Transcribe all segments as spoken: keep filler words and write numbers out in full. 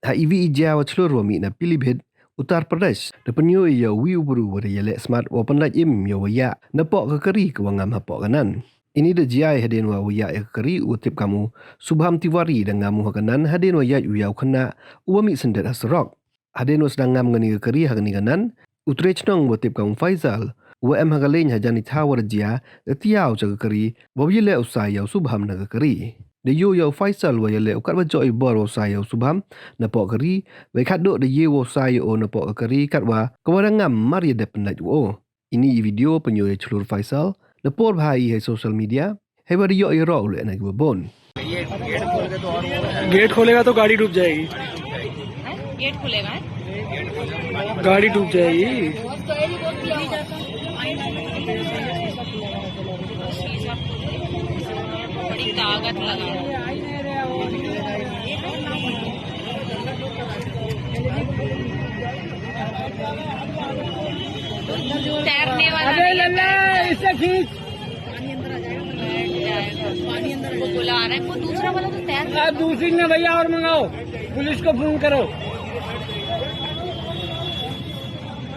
Ha iwi i jia wa chlur wa mih na Pilibhit, Uttar Pradesh, da pynyoo i ya uwi u bru wa da yaleh smat wa pynlait im ya u wa yah napoh ka kari ka wa ngam hapoh ka nan. Ini da jia i hadien wa u wa yah ya ka kari u wa tip kam u Subham Tiwari da ngam u ha ka nan hadien wa yait u ya u khynnah u wa mih syndet ha surok. Hadien wa sdang ngam kani ka kari ha kani ka nan, u tre chnong u wa tip kam u Faisal, u wa em ha ka leiñ hajan i thaw wa da jia, da tiaw cha ka kari wa u yaleh u sai ya u Subham na ka kari. Da yoo ya u Faisal wa yaleh u kat wa jooh i bor wa u sai ya u Subham napoh kari, wei khatduh da ye wa u sai ya o napoh ka kari kat wa ka wa da ngam mar ya dep pynlait u o. Ini i video pynyoo ya chlur Faisal, da por bha i ha social media, hei wa da yoh yaroh u leh na ki wa bun. Gate खोलेगा तो गाड़ी डूब जाएगी। गेट खुलेगा, हैं? गाड़ी डूब जाएगी। बड़ी ताकत लगा। तैरने वाला अबे नहीं है। लल्ला, इससे खींच। वो बुला रहा है, वो दूसरा वाला तो तैर रहा है। दूसरी ना भैया, और मंगाओ, पुलिस को फोन करो।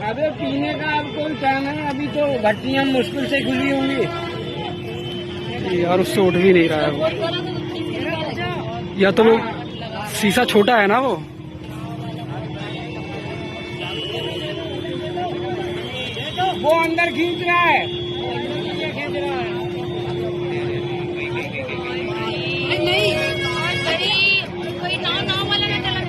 अबे पीने का अब कोई टाइम है, अभी तो भट्टियां मुश्किल से खुली होंगी। यार, उससे उठ भी नहीं रहा है वो। या तो वो शीशा छोटा है ना वो। वो अंदर खींच रहा है। नहीं, कोई नाव, नाव वाला ना चला।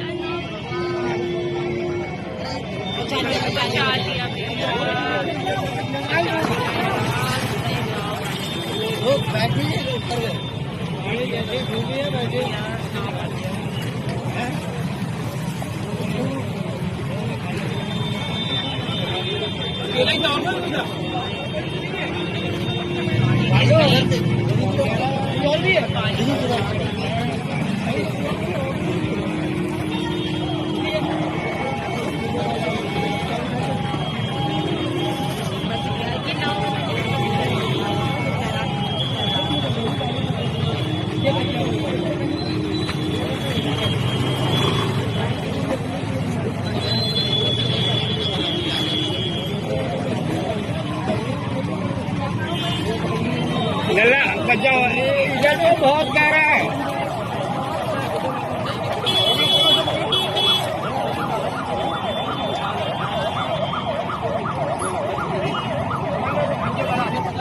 गला बचाओ, इधर तो बहुत गहरा है।